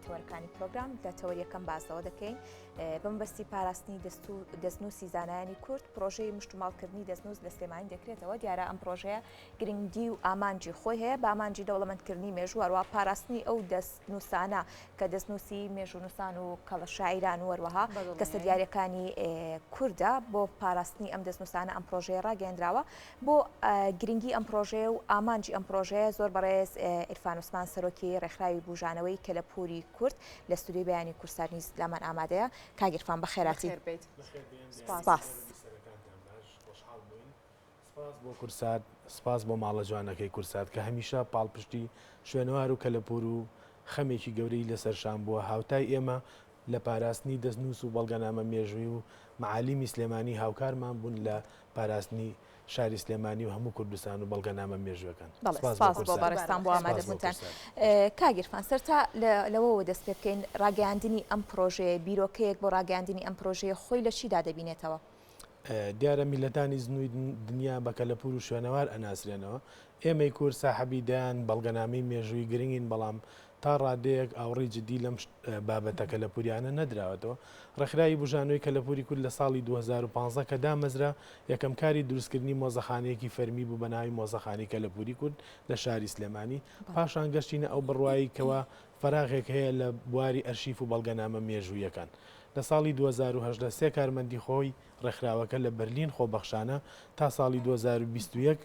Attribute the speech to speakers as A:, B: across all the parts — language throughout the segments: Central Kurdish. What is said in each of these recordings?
A: تەوەرەکانی پرۆگرام لە تەوەر یەکەم باس لەوە دەکەین بەمەبەستی پاراستنی دەستنووسی زانایانی کورد پرۆژەی مشتوماڵکردنی دەستنووس لە سلێمانی دەکرێتەوە دیارە ئەم پرۆژەیە گرنگی و ئامانجی خۆی هەیە بە ئامانجی دەوڵەمەندکردنی مێژوو هەروەها پاراستنی ئەو دەستنووسانە کە دەستنووسی مێژوونووسان و کەڵە شاعیران و هەروەها کەسە دیارەکانی کوردە بۆ پاراستنی ئەم دەستنووسانە ئەم پرۆژەیە ڕاگەیەندراوە بۆ گرنگی ئەم پرۆژەیە و ئامانجی ئەم پرۆژەیە زۆر بەڕێز عیرفان عوسمان سەرۆکی ڕێکخراوی بوژانەوەی کەلەپوری کورد لە ستودیۆی بەیانی کوردسات نیوز لامان ئامادەیە. کاک عیرفان بەخێرهاتی.
B: بەخێر بێیت.
A: سپاس.
C: سپاس بۆ کوردسات، سپاس بۆ ماڵە جوانەکەی کوردسات کە هەمیشە پاڵپشتی شوێنەوار و کەلەپوور و خەمێکی گەورەی لەسەر شان بووە، هاوتای ئێمە لە پاراستنی دەستنووس و بەڵگەنامە مێژووی و مەعالیمی سلێمانی هاوکارمان بوون لە پاراستنی شاری سلێمانی و هەموو کوردستان و بەڵگەنامە مێژووەکان.
A: بەڵێ
C: سپاس بۆ
A: سپاس بۆ
C: کوردسات.
A: بەڕێزتان بۆ
C: سپاس بۆ
A: ئامادەبوونتان.
C: کوردسات.
A: کاک عیرفان سەرتا لەوەوە دەست پێ بکەین ڕاگەیاندنی ئەم پرۆژەیە بیرۆکەیەک بۆ ڕاگەیاندنی ئەم پرۆژەیە خۆی لە چیدا دەبینێتەوە؟
C: دیارە میللەتانی زنووی دنیا بە کەلەپوور و شوێنەوار ئەناسرێنەوە. ئێمەی کورد ساحەبی دەیان بەڵگەنامەی مێژووی گرنگین بەڵام تا ڕادەیەک ئاوڕی جدی لەم بابەتە کەلەپووریانە نەدراوەتەوە. ڕێکخراوی بوژانەوەی کەلەپووری کورد لە ساڵی 2015 کە دامەزرا، یەکەم کاری دروستکردنی مۆزەخانەیەکی فەرمی بوو بە ناوی مۆزەخانەی کەلەپووری کورد لە شاری سلێمانی. پاشان گەشتینە ئەو بڕوایەی کەوا فەراغێک هەیە لە بواری ئەرشیف و بەڵگەنامە مێژوویەکان. لە ساڵی 2018 سێ کارمەندی خۆی ڕێکخراوەکە لە بەرلین خۆبەخشانە تا ساڵی 2021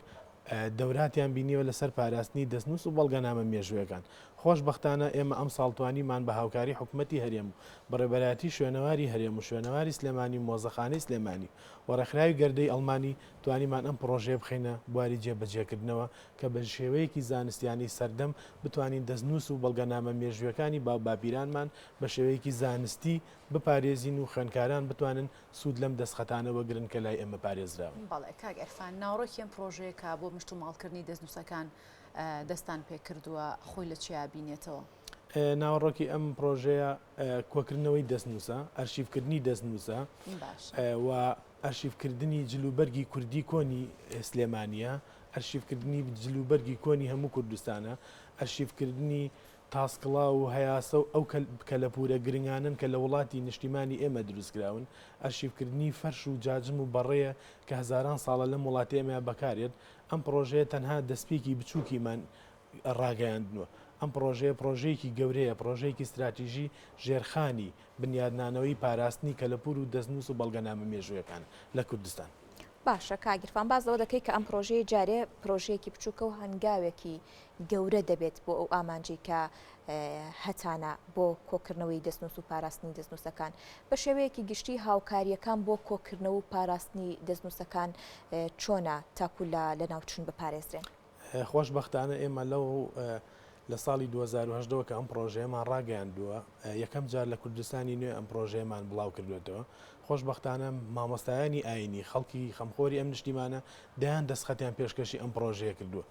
C: دەوراتیان بینیوە لەسەر پاراستنی دەستنووس و بەڵگەنامە مێژوویەکان. خۆشبەختانە ئێمە ئەمساڵ توانیمان بە هاوکاری حکومەتی هەرێم و بەڕێوبەرایەتی شوێنەواری هەرێم و شوێنەواری سلێمانی و مۆزەخانەی سلێمانی و ڕێکخراوی گەردەی ئەڵمانی توانیمان ئەم پڕۆژەیە بخەینە بواری جێبەجێکردنەوە کە بە شێوەیەکی زانستیانەی سەردەم بتوانین دەستنووس و بەڵگەنامە مێژوویەکانی باوباپیرانمان بە شێوەیەکی زانستی بپارێزین و خوێندکاران بتوانن سوود لەم دەستخەتانە وەگرن کە لای ئێمە پارێزراون.
B: بەڵێ کاک عیرفان، ناوەڕۆکی ئەم پڕۆژەیە کە بۆ مشتوماڵکردنی دەستنووسەکان دەستتان پێکردووە خۆی لە چیا بینێتەوە؟
C: ناوەڕۆکی ئەم پڕۆژەیە کۆکردنەوەی دەستنووسە، ئەرشیفکردنی دەستنووسە و ئەرشیفکردنی جلوبەرگی کوردی کۆنی سلێمانییە، ئەرشیفکردنی جلوبەرگی کۆنی هەموو کوردستانە، ئەرشیفکردنی تاسکڵاو و هەیاسە و ئەو کەلەپوورە گرنگانەن کە لە وڵاتی نیشتیمانی ئێمە دروستکراون، ئەرشیفکردنی فەرش و جاجم و بەڕەیە کە هەزاران ساڵە لەم وڵاتی ئێمەیا بەکارێت، ئەم پڕۆژەیە تەنها دەستپێکی بچووکیمان ڕاگەیاندنوە. ئەم پڕۆژەیە پڕۆژەیەکی گەورەیە، پڕۆژەیەکی ستراتیژی ژێرخانی بنیادنانەوەی پاراستنی کەلەپوور و دەستنووس و بەڵگەنامە مێژوویەکانە لە کوردستان.
A: باشە کاک عیرفان باس لەوە دەکەی کە ئەم پڕۆژەیە جارێ پڕۆژەیەکی بچووکە و هەنگاوێکی گەورە دەبێت بۆ ئەو ئامانجەی کە هەتانە بۆ کۆکردنەوەی دەستنووس و پاراستنی دەستنووسەکان. بە شێوەیەکی گشتی هاوکارییەکان بۆ کۆکردنەوە و پاراستنی دەستنووسەکان چۆنە تاکو لە لەناوچوون بپارێزرێن؟
C: خۆشبەختانە ئێمە لەو لە ساڵی 2018 ەوە کە ئەم پڕۆژەیەمان ڕاگەیاندووە، یەکەم جار لە کوردستانی نوێ ئەم پڕۆژەیەمان بڵاو کردووەتەوە. خۆشبەختانە مامۆستایانی ئایینی، خەڵکی خەمخۆری ئەم نیشتیمانە دەیان دەستخەتیان پێشکەشی ئەم پڕۆژەیە کردووە.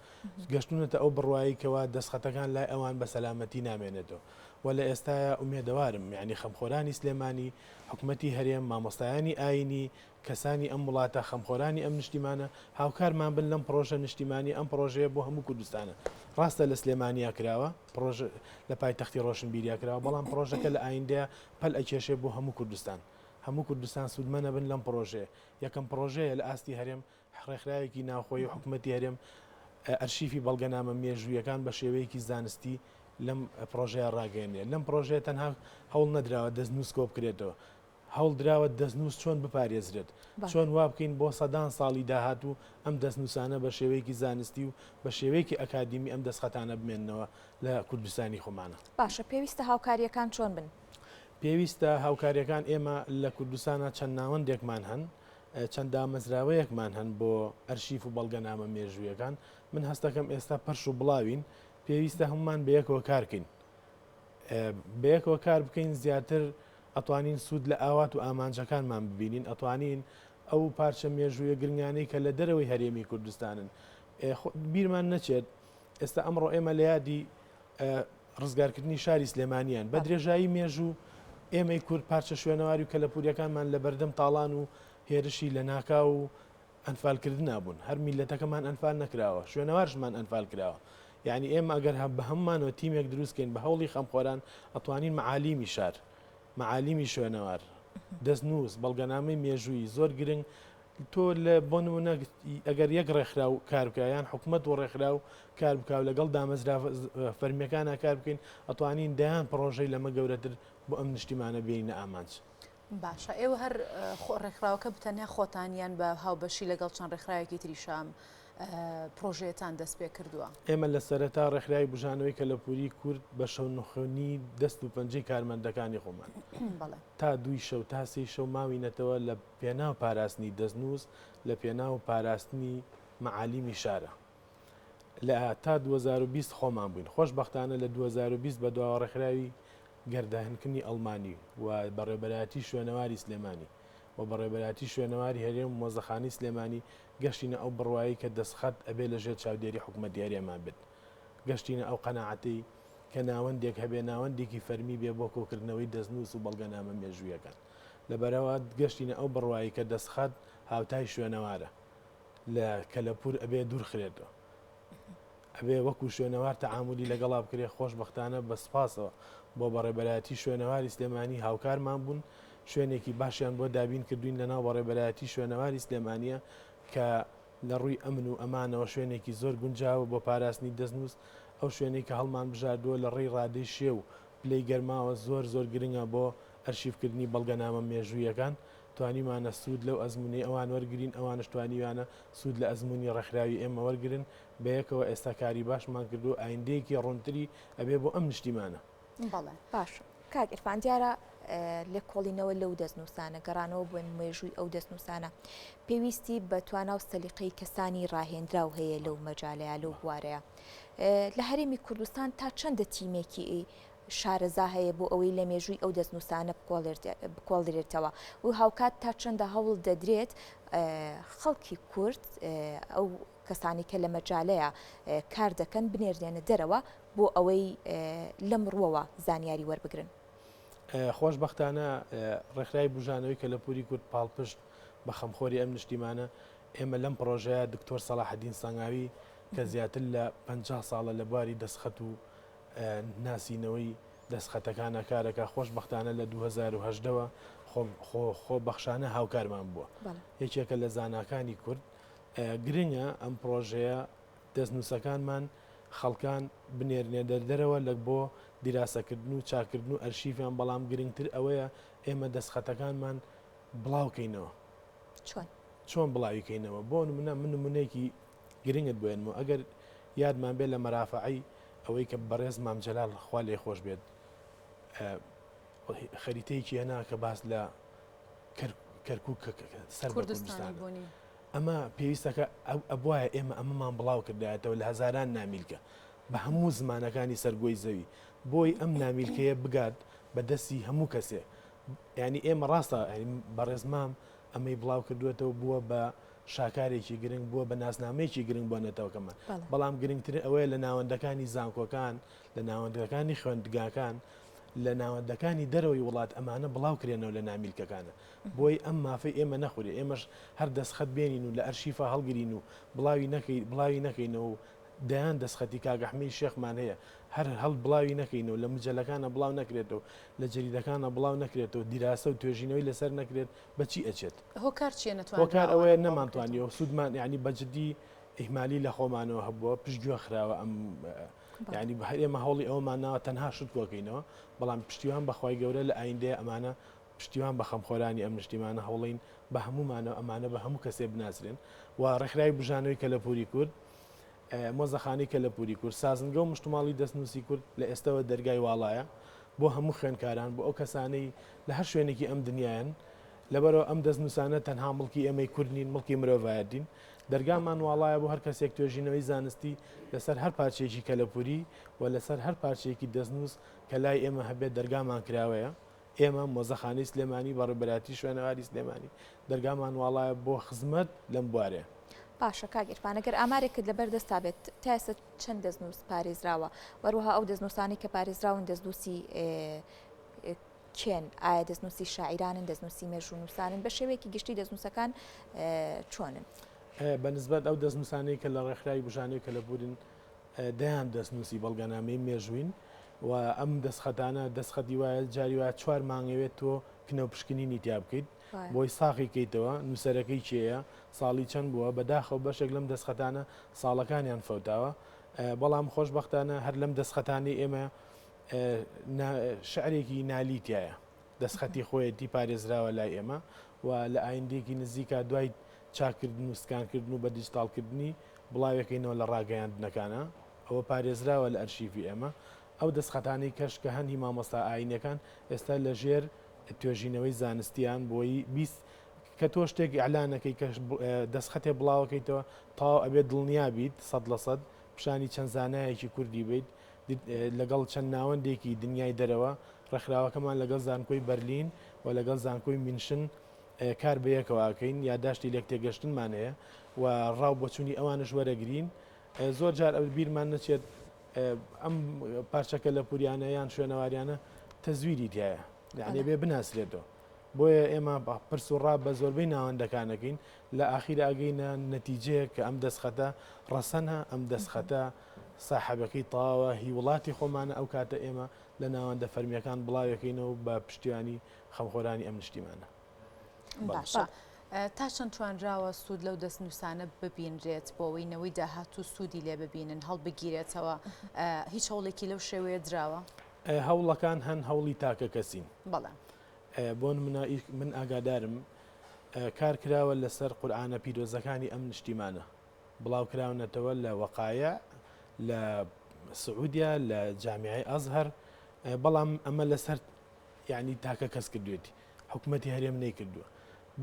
C: گەشتوونەتە ئەو بڕوایەی کەوا دەستخەتەکان لای ئەوان بە سەلامەتی نامێنێتەوە و لە ئێستایا ئومێدەوارم یانی خەمخۆرانی سلێمانی، حکومەتی هەرێم، مامۆستایانی ئایینی، کەسانی ئەم وڵاتە، خەمخۆرانی ئەم نیشتیمانە هاوکارمان بن لەم پڕۆژە نیشتیمانیە، ئەم پڕۆژەیە بۆ هەموو کوردستانە. ڕاستە لە سلێمانیا کراوە، پڕۆژە لە پایتەختی ڕۆشنبیریا کراوە، بەڵام پڕۆژەکە لە ئایندەیا پەل ئەکێشێ بۆ هەموو کوردستان. هەموو کوردستان سوودمەنە بن لەم پڕۆژەیە. یەکەم پڕۆژەیە لە ئاستی هەرێم ڕێکخراوێکی ناوخۆیی حکومەتی هەرێم ئەرشیفی بەڵگەنامە مێژوویەکان بە شێوەیەکی زانستی لەم پڕۆژەیە ڕاگەیەنرێت. لەم پڕۆژەیە تەنها هەوڵ نەدراوە دەستنووس کۆبکرێتەوە، هەوڵدراوە دەستنووس چۆن بپارێزرێت، چۆن وا بکەین بۆ سەدان ساڵی داهاتوو ئەم دەستنووسانە بە شێوەیەکی زانستی و بە شێوەیەکی ئەکادیمی ئەم دەستخەتانە بمێننەوە لە کوردستانی خۆمانا.
A: باشە پێویستە هاوکارییەکان چۆن بن؟
C: پێویستە هاوکارییەکان ئێمە لە کوردستانا چەند ناوەندێکمان هەن، چەند دامەزراوەیەکمان هەن بۆ ئەرشیف و بەڵگەنامە مێژوویەکان، من هەستەکەم ئێستا پەرش و بڵاوین، پێویستە هەموومان بەیەکەوە کارکەین، بەیەکەوە کار بکەین زیاتر ئەتوانین سوود لە ئاوات و ئامانجەکانمان ببینین، ئەتوانین ئەو پارچە مێژوویە گرنگانەی کە لە دەرەوەی هەرێمی کوردستانن بیرمان نەچێت، ئێستا ئەمڕۆ ئێمە لە یادی ڕزگارکردنی شاری سلێمانیان بە درێژایی مێژوو ئێمەی کورد پارچە شوێنەواری و کەلەپوریەکانمان لە بەردەم تاڵان و هێرشی لەناکاو و ئەنفالکردنا بوون هەر میللەتەکەمان ئەنفال نەکراوە شوێنەوارشمان ئەنفال کراوە. یعنی ئێمە ئەگەر بە هەمومانەوە تیمێک دروستکەین بە هەوڵی خەمخۆران ئەتوانین مەعالیمی شار مەعالیمی شوێنەوار دەستنووس بەڵگەنامەی مێژوویی زۆر گرنگ تۆ لە بۆ نمونە ئەگەر یەک ڕێکخراو کار بکە یان حکومەت و ڕێکخراو کار بکە و لەگەڵ دامەزرا فەرمیەکانە کار بکەین ئەتوانین دەیان پڕۆژەی لەمە گەورەتر بۆ ئەم نیشتیمانە بێنینە ئامانج.
B: باشە ئێوە هەر خۆ ڕێکخراوەکە بتەنیا خۆتان یان بە هاوبەشی لەگەڵ چەند ڕێکخراوێکی تریشا ئەم پڕۆژەیەتان دەست پێ کردووە؟
C: ئێمە لە سەرەتا ڕێکخراوی بوژانەوەی کەلەپووری کورد بە شەونخونی دەست و پەنجەی کارمەندەکانی خۆمان تا دووی شەو تا سێی شەو ماوینەتەوە لە پێناو پاراستنی دەستنووس، لە پێناو پاراستنی مەعالیمی شارە. لە تا 2020 خۆمان بووین. خۆشبەختانە لە 2020 بەدواوە ڕێکخراوی گەردهنکنی ئەڵمانی و بەڕێوەبەرایەتی شوێنەواری سلێمانی و بەڕێوەبەرایەتی شوێنەواری هەرێم و مۆزەخانەی سلێمانی گەشتینە ئەو بڕوایەی کە دەستخەت ئەبێ لە ژێر چاودێری حکومەتی هەرێما بێت. گەشتینە ئەو قەناعەتەی کە ناوەندێک هەبێ، ناوەندێکی فەرمی بێ بۆ کۆکردنەوەی دەستنووس و بەڵگەنامە مێژوویەکان. لەبەرئەوە گەشتینە ئەو بڕوایەی کە دەستخەت هاوتای شوێنەوارە لە کەلەپوور ئەبێ دوورخرێتەوە. ئەبێ وەکو شوێنەوار تەعامولی لەگەڵا بکرێ، خۆشبەختانە بە سوپاسەوە بۆ بەڕێبەرایەتی شوێنەواری سلێمانی هاوکارمان بوون، شوێنێکی باشیان بۆ دابین کردوین لەناو بەڕێبەرایەتی شوێنەواری سلێمانیە کە لە ڕووی ئەمن و ئەمانەوە شوێنێکی زۆر گونجاوە بۆ پاراستنی دەستنووس، ئەو شوێنەی کە هەڵمان بژاردووە لە ڕێی ڕادەی شێ و پلەی گەرماوە زۆر زۆر گرنگە بۆ ئەرشیفکردنی بەڵگەنامە مێژوویەکان، توانیومانە سوود لەو ئەزموونەی ئەوان وەرگرین، ئەوانش توانیویانە سوود لە ئەزموونی ڕێکخراوی ئێمە وەرگرن، بەیەکەوە ئێستا کاری باشمان کردووە، ئایندەیەکی ڕوونتری ئەبێ بۆ ئەم نیشتیمانە.
B: بەڵێ.
A: باشە کاک عیرفان دیارە لێکۆڵینەوە لەو دەستنووسانە، گەڕانەوە بۆ مێژووی ئەو دەستنووسانە پێویستی بە توانا و سەلیقەی کەسانی ڕاهێنراو هەیە لەو مەجالەیە لەو بوارەیە. لە هەرێمی کوردستان تا چەندە تیمێکی شارەزا هەیە بۆ ئەوەی لە مێژووی ئەو دەستنووسانە بکۆڵدرێتەوە و هاوکات تا چەندە هەوڵ دەدرێت خەڵکی کورد ئەو کەسانی کە لە مەجالەیە کار دەکەن بنێردێنە دەرەوە بۆ ئەوەی لەم ڕووەوە زانیاری وەربگرن.
C: خۆشبەختانە ڕێکخراوی بوژانەوەی کەلەپووری کورد پاڵپشت بە خەمخۆری ئەم نیشتیمانە، ئێمە لەم پڕۆژەیە دکتۆر سەڵاحەدین سەنگاوی کە زیاتر لە 50 ساڵە لە بواری دەستخەت و ناسینەوەی دەستخەتەکانە کارەکە خۆشبەختانە لە 2010ەوە خۆبەخشانە هاوکارمان بووە یەکێکە لە زاناکانی کورد گرنگە ئەم پڕۆژەیە دەستنووسەکانمان خەڵکان بنێرنێ دەردەرەوە لە بۆ دیراسەکردن و چاکردن و ئەرشیفیان بەڵام گرنگتر ئەوەیە ئێمە دەستخەتەکانمان بڵاوکەینەوە.
A: چۆن؟
C: چۆن بڵاوی کەینەوە؟ بۆ نمونە من نمونەیەکی گرنگت بۆ ێنمەوە ئەگەر یادمان بێت لە مەرافەعەی ئەوەی کە بەڕێز مام جەلال خوا لێ خۆش بێت خەریتەیەکی هێنا کە باس لە کەرکوک سەر بە کوردستان ئەمە پێویستەکە ئەبواە ئێمە ئەمەمان بڵاو کردایەتەوە لە هەزاران نامیلکە بە هەموو زمانەکانی سەرگۆی زەوی بۆی ئەم نامیلکەیە بگات بە دەستی هەموو کەسێ یانی ئێمە ڕاستە بەڕێز مام ئەمەی بڵاو کردووەتەوە بووە بە شاکارێکی گرنگ بووە بە ناسنامەیەکی گرنگ بۆ نەتەوەکەمان بەڵام گرنگتر ئەوەیە لە ناوەندەکانی زانکۆکان لە ناوەندەکانی خوێندگاکان لە ناوەندەکانی دەرەوەی وڵات ئەمانە بڵاو کرێنەوە لە نامیلکەکانە بۆی ئەم مافەی ئێمە نەخورێ ئێمەش هەر دەستخەت بێنین و لە ئەرشیفا هەڵگرین و بڵاوی نەکەی بڵاوی نەکەینەوە و دەیان دەستخەتی کاک ئەحمەی شێخمان هەیە هەر هەڵ بڵاوی نەکەینەوە لە مجەلەکانا بڵاو نەکرێتەوە لە جەریدەکانا بڵاو نەکرێتەوە دیراسە و توێژینەوەی لەسەر نەکرێت بە چی ئەچێت؟
B: هۆکار چیە نەتوانراوە
C: هۆکار ئەوەیە
B: ئەوانە بڵاو بکرێتەوە؟
C: نەمانتوانیوە سوودمان یانی بە جدی ئیهمالی لە خۆمانەوە هەبووە پشتگوێ خراوە ئەم یانی هەر ئێمە هەوڵی ئەوەمان ناوە تەنها شت کۆکەینەوە بەڵام پشتیوان بە خوای گەورە لە ئایندەیە ئەمانە پشتیوان بە خەمخۆرانی ئەم نیشتیمانە هەوڵین بە هەموومانەوە ئەمانە بە هەموو کەسێ بناسرێن و ڕێکخراوی بژانەوەی کەلەپوری کورد مۆزەخانەی کەلەپوری کورد سازنگە و مشتوماڵی دەستنووسی کورد لە ئێستەوە دەرگای واڵایە بۆ هەموو خوێنکاران بۆ ئەو کەسانەی لە هەر شوێنێکی ئەم دنیایەن لەبەرەوە ئەم دەستنووسانە تەنها مڵکی ئێمەی کورد نین مڵکی مرۆڤایەتین دەرگامان واڵایە بۆ هەر کەسێک توێژینەوەی زانستی لەسەر هەر پارچەیەکی کەلەپوری و لەسەر هەر پارچەیەکی دەستنووس کە لای ئێمە هەبێت دەرگامان کراوەیە ئێمە مۆزەخانەی سلێمانی، بەڕێوەبەرایەتی شوێنەواری سلێمانی، دەرگامان واڵایە بۆ خزمەت لەم بوارەیە.
A: باشە کاک عیرفان ئەگەر ئامارێکت لەبەر دەستا بێت تا ئێستا چەند دەستنووس پارێزراوە و هەروەها ئەو دەستنووسانەی کە پارێزراون دەستنووسی کێن؟ ئایا دەستنووسی شاعیرانن دەستنووسی مێژوونووسانن بە شێوەیەکی گشتی دەستنووسەکان چۆنن؟
C: بە نسبەت ئەو دەستنووسانەی کە لە ڕێکخراوی بژانەوەی کەلەپوورن. دەیان دەستنووسی بەڵگەنامەی مێژووین و ئەم دەستخەتانە دەستخەتی وایە جاری وایە چوار مانگەوێت تۆ کنە و پشکنینی تیا بکەیت بۆی ساغی کەیتەوە نووسەرەکەی کێیە ساڵی چەند بووە بەداخەوە بەشێک لەم دەستخەتانە ساڵەکانیان فەوتاوە بەڵام خۆشبەختانە هەر لەم دەستخەتانەی ئێمە شعرێکی نالی تایە دەستخەتی خۆیەتی پارێزراوە لای ئێمە و لە ئایندەیەکی نزیکا دوای چاککردن و سکانکردن و بە دیجیتاڵکردنی بڵاوێکەینەوە لە ڕاگەیاندنەکانا ئەوە پارێزراوە لە ئەرشیفی ئێمە ئەو دەستخەتانەی کەش کە هەن هی مامۆستا ئاینیەکان ئێستا لە ژێر توێژینەوەی زانستیان بۆی 20 کە تۆ شتێک ئیعلانەکەی کە دەستخەتێ بڵاوەکەیتەوە تەواو ئەبێت دڵنیا بیت 100% پیشانی چەند زانایەکی کوردی بیت لەگەڵ چەند ناوەندێکی دنیای دەرەوە، ڕێکخراوەکەمان لەگەڵ زانکۆی بەرلین و لەگەڵ زانکۆی مینشن کار بەیەکەوە ئەکەین، یاداشتی لێکتێگەشتنمان هەیە و ڕاو بۆچوونی ئەوانش وەرەگرین. زۆر جار بیرمان نەچێت ئەم پارچە کەلەپووریانە یان شوێنەواریانە تەزویری تایە، یعنی بێ بناسرێتەوە. بۆیە ئێمە پرس و ڕا بە زۆربەی ناوەندەکان ئەکەین، لە ئاخیرا ئەگەینە نەتیجەیەک کە ئەم دەستخەتە ڕەسەنە، ئەم دەستخەتە ساحەبەکەی تەواوە هی وڵاتی خۆمانە، ئەو کاتە ئێمە لە ناوەندە فەرمییەکان بڵاویەکەینەوە بە پشتیوانی خەمخۆرانی ئەم نیشتیمانە.
B: باشە تا چەند توانراوە سوود لەو دەستنووسانە ببینرێت بۆ ئەوەی نەوەی داهاتوو سوودی لێ ببینن هەڵبگیرێتەوە هیچ هەوڵێکی لەو شێوەیە دراوە؟
C: هەوڵەکان هەن هەوڵی تاکە کەسین.
B: بەڵێ.
C: بۆ نمونە من ئاگادارم کار کراوە لەسەر قورئانە پیرۆزەکانی ئەم نیشتیمانە بڵاو کراونەتەوە لە وەقایع لە سعودیا لە جامیعەی ئەزهەر بەڵام ئەمە لەسەر یعنی تاکە کەس کردوێتی حکوومەتی هەرێم نەیکردووە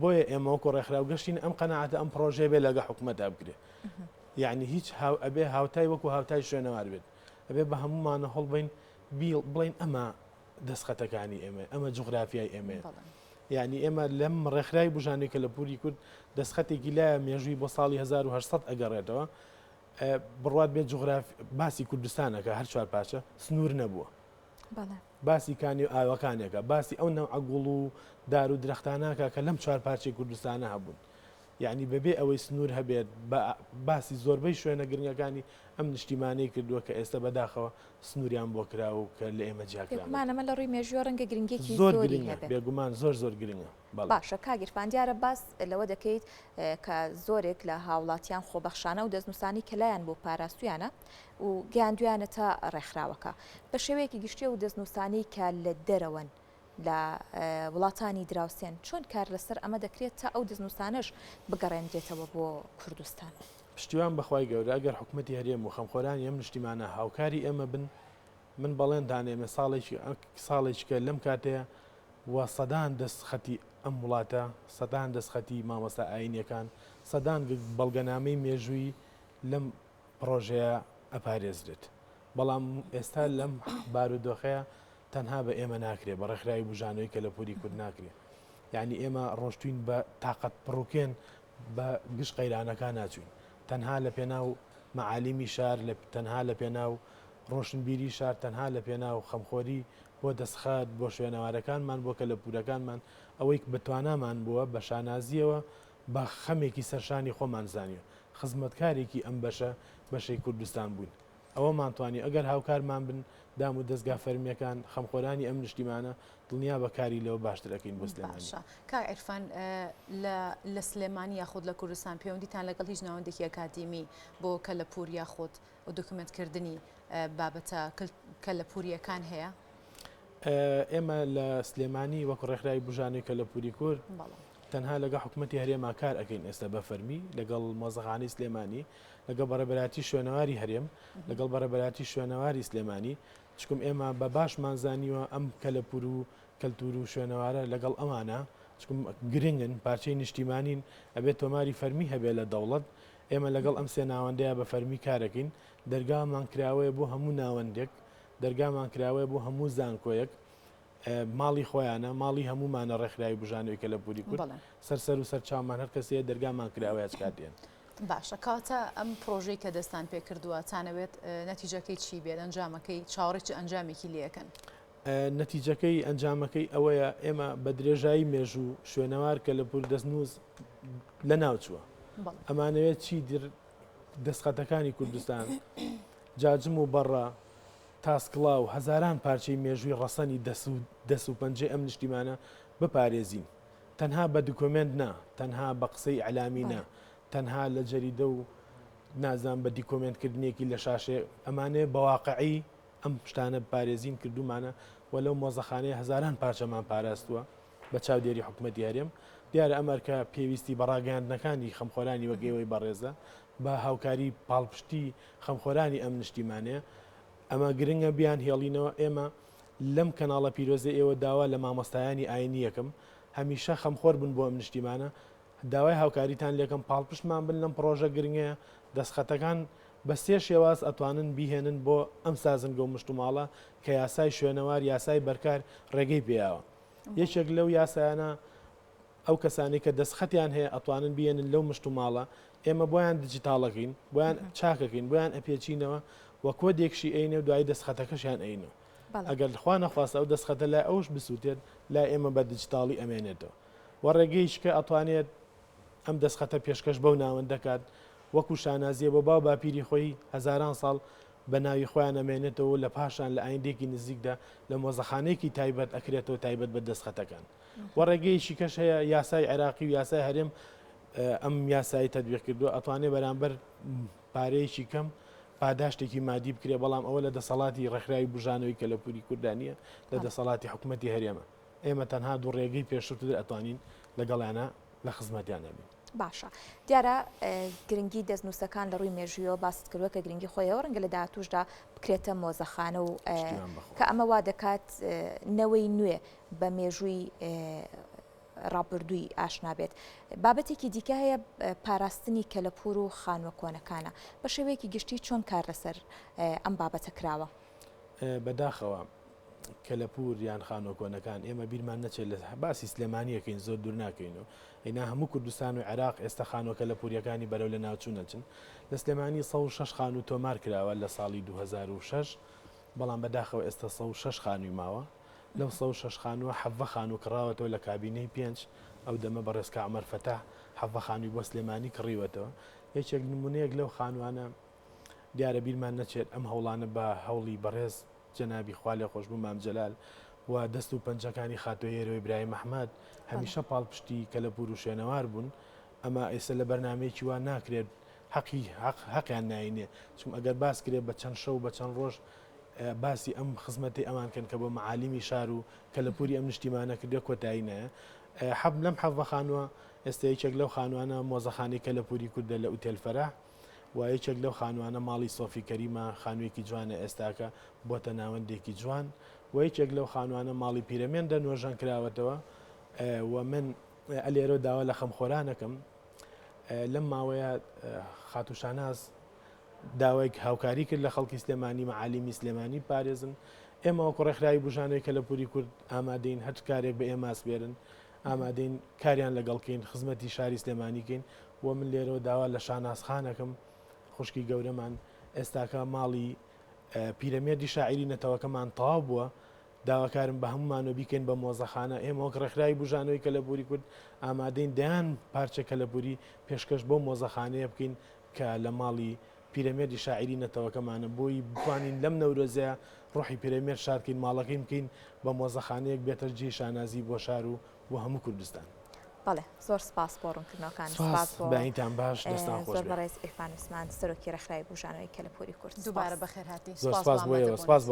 C: بۆیە ئێمە وەکو ڕێکخراو گەشتین ئەم قەناعەتە ئەم پرۆژەیە بێ لەگە حکوومەتا بکرێ یعنی هیچ هاو ئەبێ هاوتای وەکو هاوتای شوێنەوار بێت ئەبێ بە هەمومانە هەڵبین بڵین ئەمە دەستخەتەکانی ئێمە ئەمە جوغرافیای ئێمەیە یعنی ئێمە لەم ڕێکخراوی بژانەی کە لە پوری کورد دەستخەتێکی لایە مێژووی بۆ ساڵی 1970 ئەگەڕێتەوە بڕوات بێت جوغراف باسی کوردستانەکە هەر چوار پارچە سنوور نەبووە باسی کانی و ئاوەکانێکە باسی ئەو نەوعە گوڵ و دار و درەختاناکە کە لەم چوار پارچەی کوردستانە هەبوون یەعنی بەبێ ئەوەی سنوور هەبێت بە باسی زۆربەی شوێنە گرنگەکانی ئەم نیشتیمانەی کردووە کە ئێستا بەداخەوە سنووریان بۆ کراوە و کە لە ئێمە جیاکراونەتەوە.
A: بێگومان ئەمە لە ڕووی مێژووە ڕەنگە گرنگییەکی
C: زۆر
A: زۆری
C: گرنگە
A: هەبێ.
C: بێگومان زۆر زۆر گرنگە بەڵێ.
A: باشە کاک عیرفان دیارە باس لەوە دەکەیت کە زۆرێک لە هاوڵاتیان خۆبەخشانە و دەستنووسانەی کە لایان بوو پاراستوویانە و گەیاندوویانەتە ڕێکخراوەکە. بە شێوەیەکی گشتی ئەو دەستنووسانەی کە لە دەرەوەن لە وڵاتانی دراوسێن، چۆن کار لەسەر ئەمە دەکرێت تا ئەو دەستنووسانەش بگەڕێنرێتەوە بۆ کوردستان؟
C: پشتیوان بە خوای گەورە ئەگەر حکومەتی هەرێم و خەمخۆرانی ئەم نیشتیمانە هاوکاری ئێمە بن من بەڵێنتان ئێمە ساڵێکی ساڵێکیکە لەم کاتەیە و سەدان دەست خەتی ئەم وڵاتە سەدان دەست خەتی مامۆستا ئاینیەکان سەدان بەڵگەنامەی مێژووی لەم پڕۆژەیە ئەپارێزرێت بەڵام ئێستا لەم بارودۆخەیە تەنها بە ئێمە ناکرێ بە ڕێکخراوی بوژانەوەی کەلەپوری کورد ناکرێ یعنی ئێمە ڕۆشتوین بە تاقەت پڕوکێن بە گشت قەیرانەکان ناچوین تەنها لە پێناو مەعالیمی شار لە تەنها لە پێناو ڕۆشنبیری شار تەنها لە پێناو خەمخۆری بۆ دەستخەت بۆ شوێنەوارەکانمان بۆ کەلەپورەکانمان ئەوەی بەتوانامان بووە بە شانازیەوە بە خەمێکی سەرشانی خۆمان زانیوە خزمەتکارێکی ئەم بەشە بەشەی کوردستان بووین ئەوەمان توانی ئەگەر هاوکارمان بن دام و دەزگا فەرمیەکان خەمخۆرانی ئەم نیشتیمانە دڵنیابە کاری لەوە باشتر ئەکەین بۆ سلێمانی.
B: باشە کاک عیرفان لە لە سلێمانی یاخود لە کوردستان پەیوەندیتان لەگەڵ هیچ ناوەندێکی ئەکادیمی بۆ کەلەپوور یاخود دۆکیومێنتکردنی بابەتە کەلەپوورییەکان هەیە؟
C: ئێمە لە سلێمانی وەکو ڕێکخراوی بوژانەوەی کەلەپووری کورد تەنها لەگەڵ حکومەتی هەرێما کار ئەکەین ئێستا بە فەرمی لەگەڵ مۆزەخانەی سلێمانی لەگەڵ بەڕێبەراتی شوێنەواری هەرێم لەگەڵ بەڕێبەراتی شوێنەواری سلێمانی چکم ئێمە بە باشمان زانیوە ئەم کەلەپور و کەلتور و شوێنەوارە لەگەڵ ئەوانە چکم گرنگن پارچەی نیشتیمانین ئەبێت تۆماری فەرمی هەبێ لە دەوڵەت ئێمە لەگەڵ ئەم سێ ناوەندەیە بە فەرمی کارەکەین دەرگامان کراوەیە بۆ هەموو ناوەندێک دەرگامان کراوەیە بۆ هەموو زانکۆیەک ماڵی خۆیانە، ماڵی هەموومانە ڕێکخراوی بژانەوەی کەلەپووری کورد، سەر سەر و سەر چاومان هەر کەسێ دەرگامان کراوەیە چ کات دێن.
B: باشە کەواتە ئەم پڕۆژەی کە دەستان پێ کردووە تانەوێت نەتیجەکەی چی بێت ئەنجامەکەی چاوەڕێی چ ئەنجامێکی لێ ئەکەن؟
C: نەتیجەکەی ئەنجامەکەی ئەوەیە ئێمە بە درێژایی مێژوو شوێنەوار کەلەپوور دەستنووس لەناوچووە ئەمانەوێت چی در دەستخەتەکانی کوردستان. جاجم و بەڕە، تاسکڵا و هەزاران پارچەی مێژووی ڕەسەنی دەس و دەس و پەنجەی ئەم نیشتیمانە بپارێزین. تەنها بە دکۆمێنت نا، تەنها بە قسەی ئیعلامی نا، تەنها لە جەریدە و نازانم بە دیکۆمێنت کردنێکی لە شاشەیەک، ئەمانەیە بە واقعی ئەم شتانە بپارێزین کردوومانە و لەو مۆزەخانەیە هەزاران پارچەمان پاراستووە بە چاودێری حکومەتی هەرێم. دیارە ئەم ئەرکە پێویستی بە ڕاگەیاندنەکانی خەمخۆرانی وەک ئێوەی بەڕێزە، بە هاوکاری پاڵپشتی خەمخۆرانی ئەم نشتیمانەیە. ئەمە گرنگە بیان هێڵینەوە ئێمە لەم کەناڵە پیرۆزەی ئێوە داوا لە مامۆستایانی ئاینیەکەم هەمیشە خەمخۆر بن بۆ ئەم نشتیمانە داوای هاوکاریتان لێکەم پاڵپشتمان بن لەم پڕۆژە گرنگەیە دەستخەتەکان بە سێ شێواز ئەتوانن بیهێنن بۆ ئەم سازنگە و مشتوماڵە کە یاسای شوێنەوار یاسای بەرکار ڕێگەی پێیاوە یەکێک لەو یاسایانە ئەو کەسانەی کە دەستخەتیان هەیە ئەتوانن بیێنن لەو مشتوماڵە ئێمە بۆیان دیجیتاڵەکەین بۆیان چاکەکەین بۆیان ئەپێچینەوە و کۆدێکشی ئەینێ و دوایی دەستخەتەکەشیان ئەینەوە ئەگەر خوا نەخواستە ئەو دەستخەتە لای ئەوش بسووتێت لای ئێمە بە دیجیتاڵی ئەمێنێتەوە و ڕێگەیش کە ئەتوانێت ئەم دەستخەتە پێشکەش بەو ناوەندە کات وەکو شانازیە بۆ باو باپیری خۆی هەزاران ساڵ بە ناوی خۆیان ئەمێنێتەوە و لە پاشان لە ئایندەیەکی نزیکدا لە مۆزەخانەیەکی تایبەت ئەکرێتەوە تایبەت بە دەستخەتەکان. و ڕێگەیەکی کەش هەیە یاسای عێراقی و یاسای هەرێم ئەم یاسایی تەدویق کردووە ئەتوانێ بەرامبەر پارەیەکی کەم پاداشتێکی مادی بکرێ بەڵام ئەوە لە دەسەڵاتی ڕێکخراوی بژانەوەی کەلەپوری کوردانیە لە دەسەڵاتی حکوومەتی هەرێمە ئێمە تەنها دوو ڕێگەی پێشتر ئەتوانین لەگەڵیانە لە خزمەتیانە بین.
A: باشە دیارە گرنگی دەستنووسەکان لە ڕووی مێژوویەوە باست کردووە کە گرنگی خۆیەوە ڕەنگە لە داهاتووشدا بکرێتە مۆزەخانە و کە ئەمە وا دەکات نەوەی نوێ بە مێژووی ڕابردووی ئاشنا بێت. بابەتێکی دیکە هەیە پاراستنی کەلەپوور و خانووە کۆنەکانە. بە شێوەیەکی گشتی چۆن کار لەسەر ئەم بابەتە کراوە؟
C: بەداخەوە کەلەپوور یان خانووە کۆنەکان ئێمە بیرمان نەچێت لە باسی سلێمانیەکەین زۆر دوور ناکەینەوە ئینا هەموو کوردستان و عێراق ئێستا خانووە کەلەپووریەکانی بەرەو لە ناوچوون ئەچن لە سلێمانی 106 خانوو تۆمار کراوە لە ساڵی 2006 بەڵام بەداخەوە ئێستا 106 خانووی ماوە لەو 106 خانووە 17 خانوو کڕاوەتەوە لە کابینەی پێنج ئەو دەمە بەڕێز کاک عومەر فەتاح 17 خانووی بۆ سلێمانی کڕیوەتەوە یەکێک نمونەیەک لەو خانووانە دیارە بیرمان نەچێت ئەم هەوڵانە بە هەوڵی بەڕێز جەنابی خوالێخۆشبوو مام جەلال و دەست و پەنجەکانی خاتوو هێرۆی برایم ئەحمەد هەمیشە پاڵپشتی کەلەپوور و شوێنەوار بوون ئەما ئێستا لە بەرنامەیەکی وا ناکرێت حەقی حەق حەقیان ناینێ چون ئەگەر باس کرێ بە چەند شەو بە چەند ڕۆژ باسی ئەم خزمەتی ئەمان کەن کە بۆ مەعالیمی شار و کەلەپوری ئەم نیشتیمانە کردوە کۆتایی نایە حەب لەم حەڤە خانووە ئێستا یەکێک لەو خانوانە مۆزەخانەی کەلەپوری کوردە لە ئوتێل فەرەح و یەکێک لەو خانووانە ماڵی سۆفی کەریمە، خانوویەکی جوانە ئێستاکە بۆتە ناوەندێکی جوان و یەکێک لەو خانووانە ماڵی پیرەمێندە نۆژەن کراوەتەوە و من ئەلێرەوە داوا لە خەمخۆرانەکەم لەم ماوەیە خاتوو شاناز داوای هاوکاری کرد لە خەڵکی سلێمانی مەعالیمی سلێمانی پارێزن ئێمە وەکو ڕێکخراوی بژانەوەی کەلەپوری کورد ئامادەین هەر کارێک بە ئێمە ئەسپێرن ئامادەین کاریان لەگەڵ کەین خزمەتی شاری سلێمانی کەین و من لێرەوە داوا لە شاناز خان ئەکەم خوشکی گەورەمان ئێستاکە ماڵی پیرەمێردی شاعیری نەتەوەکەمان تەواو بووە داواکارم بە هەمومانەوە بیکەین بە مۆزەخانە ئێمە وەک ڕێکخراوی بژانەوەی کەلەپوری کورد ئامادەین دەیان پارچە کەلەپوری پێشکەش بۆ مۆزەخانەیە بکەین کە لە ماڵی پیرەمێردی شاعیری نەتەوەکەمانە بۆی بتوانین لەم نەورۆزەیە ڕۆحی پیرەمێرد شاد کەین ماڵەکەی بکەین بە مۆزەخانەیەک بێتە جێی شانازی بۆ شار و بۆ هەموو کوردستان.
A: بەڵێ زۆر سپاس بۆ ڕوونکردنەوەکان سپاس بۆ
C: بەینتان باش دەستان خۆش
A: زۆر بەڕێز عیرفان عوسمان سەرۆکی ڕێکخراوی بوژانەوەی کەلەپوری کورد
B: دووبارە بەخێرهاتنی
C: زۆر سپاس بۆ ئێوە سپاس.